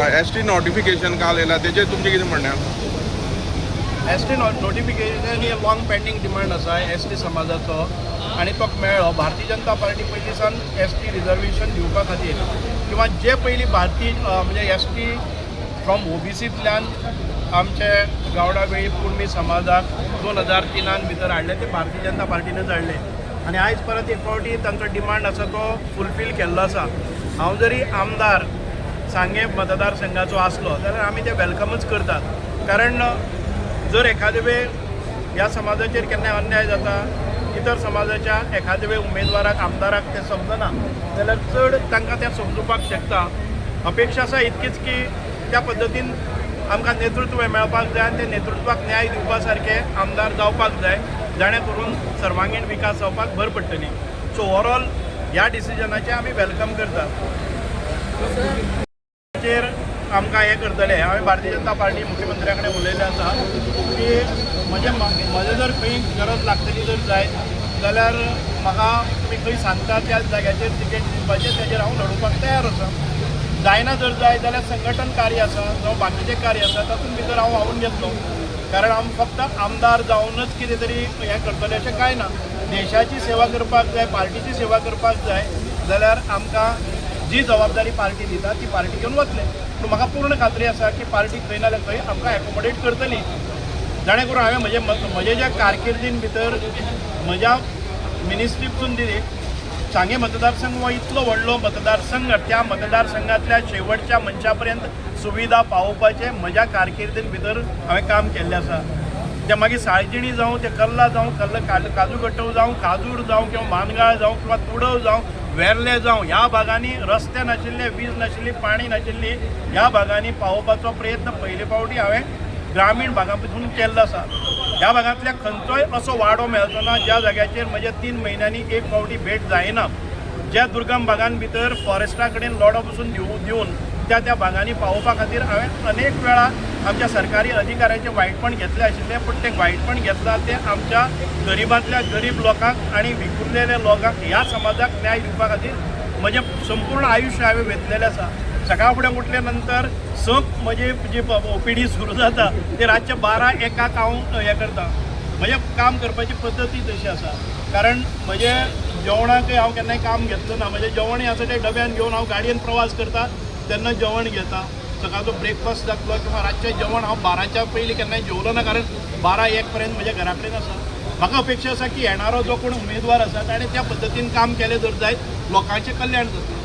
S T notification काल येयला, तेजेर तुमचें कितें म्हणणें आसा? एस टी नोटिफिकेशन ही लॉंग पेंडींग डिमांड आसा एस टी समाजाचो आनी तो मेळ्ळो. भारतीय जनता पार्टी पयलीं सावन एस टी रिजर्वेशन दिवपा खातीर किंवा जे पयलीं भारतीय म्हणजे एस टी फ्रॉम ओबीसींतल्यान आमचे गावडा, वेळीप, कुणबी समाजाक 2003 भितर हाडले, ते भारतीय जनता पार्टीनच हाडले आनी आयज परत एक फावटी तांचो डिमांड आसा तो फुलफील केल्लो आसा. हांव जरी आमदार सांगें मतदारसंघाचो आसलो जाल्यार आमी ते वेलकमच करतात, कारण जर एखादे वेळ ह्या समाजाचेर केन्नाय अन्याय जाता, इतर समाजाच्या एखादे वेळ उमेदवाराक, आमदाराक तें समजना जाल्यार चड तांकां तें समजुपाक शकता. अपेक्षा आसा इतकीच की त्या पद्दतीन आमकां नेतृत्व मेळपाक जाय आनी ते नेतृत्वाक न्याय दिवपा सारके आमदार जावपाक जाय, जाणे करून सर्वांगीण विकास जावपाक भर पडटली. सो ओवरऑल ह्या डिसिजनाचें आमी welcome करतात. चेर आमकां हें करतले. हांवें भारतीय जनता पार्टी मुख्यमंत्र्या कडेन उलयल्लें आसा की म्हजें जर खंय गरज लागतली जर जायत जाल्यार म्हाका तुमी खंय सांगता त्या जाग्याचेर तिकेट दिवपाचें, तेजेर हांव लडोवपाक तयार आसा. जायना जर जाय जाल्यार संघटन कार्य आसा जावं बाकीचें कार्य आसा, तातूंत भितर हांव व्हांवून घेतलो, कारण हांव फक्त आमदार जावनच कितें तरी हें करतलें अशें कांय ना. देशाची सेवा करपाक जाय, पार्टीची सेवा करपाक जाय जाल्यार आमकां जी जबाबदारी पार्टी दिता ती पार्टी घेवन वतले. पूण म्हाका पूर्ण खात्री आसा की पार्टी खंय ना जाल्यार खंय आमकां एकोमोडेट करतली, जाणे करून हांवें म्हजे ज्या कारकिर्दीन भितर म्हज्या मिनिस्ट्रीपसून दिली, सांगें मतदारसंघ हो इतलो व्हडलो मतदारसंघ, त्या मतदारसंघातल्या शेवटच्या मनशा पर्यंत सुविधा पावोवपाचें म्हज्या कारकिर्दीन भितर हांवें काम केल्लें आसा. ते मागीर साळजिणी जावं, ते कल्ला जावं, कल्ला काजूगट्टो जावं, काजूर जावं किंवा मानगाळ जावं किंवा तुडव जावं, वेर्ले जावं, ह्या भागांनी रस्ते नाशिल्ले, वीज नाशिल्ली, पाणी नाशिल्ली, ह्या भागांनी पावोवपाचो प्रयत्न पयले फावटी हांवें ग्रामीण भागां पसून केल्लो आसा. ह्या भागांतल्या खंयचोय असो वाडो मेळचो ना ज्या जाग्याचेर म्हज्या 3 म्हयन्यांनी एक फावटी भेट जायना. ज्या दुर्गम भागां भितर फॉरेस्टा कडेन लढो पसून दिवन त्या त्या भागांनी पावोवपा खातीर हांवें अनेक वेळा आमच्या सरकारी अधिकाऱ्यांचें वायटपण घेतलें आशिल्लें. पूण तें वायटपण घेतलां तें आमच्या गरिबांतल्या गरीब लोकांक आनी विखुरलेल्या लोकांक, ह्या समाजाक न्याय दिवपा खातीर म्हजें संपूर्ण आयुश्य हांवें वेतलेलें आसा. सकाळ फुडें उठले नंतर 6क म्हजी जी ओपीडी सुरू जाता ते रातचे 12-1 हांव हें करता. म्हजें काम करपाची पद्दती तशी आसा, कारण म्हजें जेवणाकय हांव केन्नाय काम घेतलो ना. म्हजें जेवणय आसा तें डब्यान घेवन हांव गाडयेन प्रवास करता तेन्ना जेवण घेता. सकाळचो ब्रेकफास्ट जातलो किंवा रातचें जेवण हांव 12च्या पयलीं केन्नाय जेवलो ना, कारण 12-1 पर्यंत म्हज्या घरा कडेन आसा. म्हाका अपेक्षा आसा की येणारो जो कोण उमेदवार आसा ताणें त्या पद्दतीन काम केलें जर जायत, लोकांचें कल्याण जातलें.